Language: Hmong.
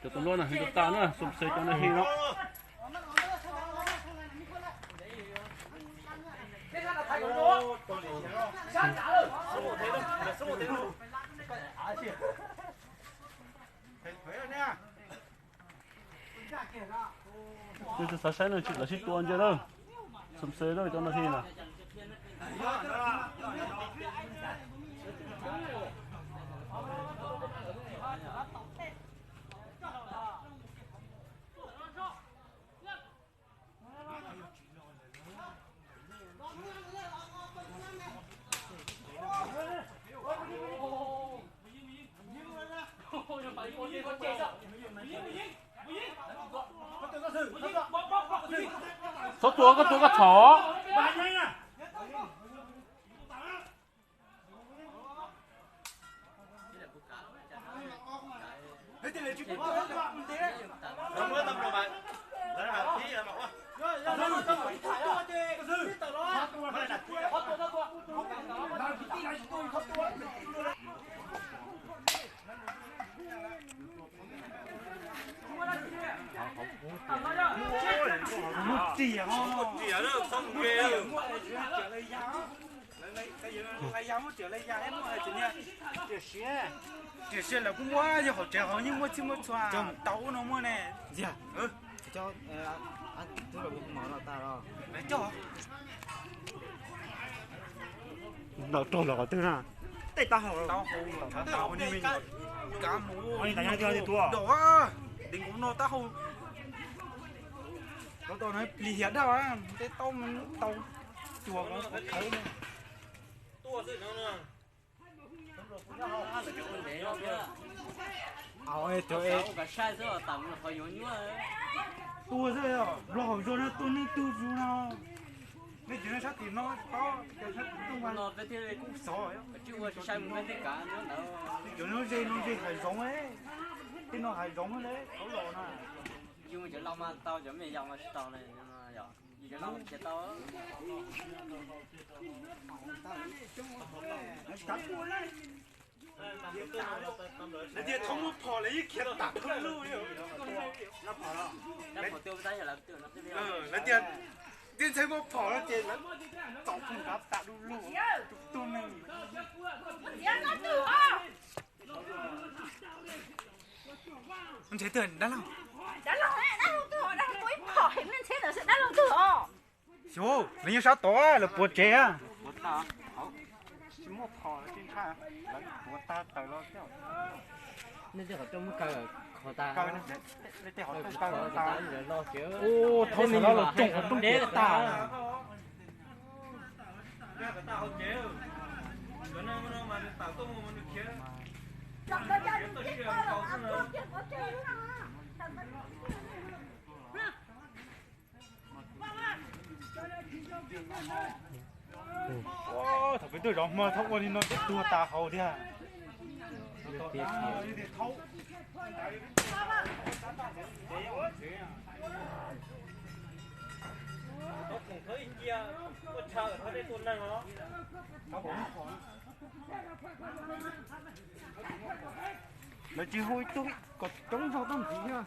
Cov tus luaj na, tas na, xom xev cov na hi no. Nws xav saib no tsis, lawv sib tua ntsia na. Xom xev na cov na hi na. Txhob tua, koj tua koj txhaum. Lub riam, lub riam muaj riam lawv ya, muaj riam lawv ya, muaj riam siav, riam siav lawv kuj muaj, yog hauv tsev hauv yeej muaj txhij muaj txhua, cov tau ub no muaj ne. Ntxiag, cov tub los kuv mov no tas los. Ntaus rog los qhov twg na? Tej taub hau, taub hau, kav mus, kav mus, tua, dev nkaus no taub hau. Tau tau no plis hiav daj, tej taub tau cuag qhov khawv no. Tua xwb, nplog hauv zos no tua neeg twg zus no. Nej cov no sab tim no paub, cov sab tim no kuj xov. Cov no ze no ze hav zoov, tej no hav zoov li qhov los na. Lawv tias thaum muaj phom lawv yeej khiav tas thawj lug li. Lawv tias tib ntxhais muaj phom no ces lawv txaus tus nrad tas du lug, tus tug neeg. Ntxhais twg dab laug? Dab laug, dab laug tua ib phom heev, nej ntxhais ntawd dab laug twg os? Xyov, lawv nyob sab tod lawv puav tsev. Nej tej qhov rooj muab kaw qhov tas, tej qhov rooj kaw qhov tas, lawv los tsev. Ub, thaub xav los los rooj qhov rooj deb tas. Thaum peb tuaj zov hmo thaub ua li no twb tuag tas hauv tiag. Lawv tsis hu ib tug kom coob zog tuaj ntxiv thiab.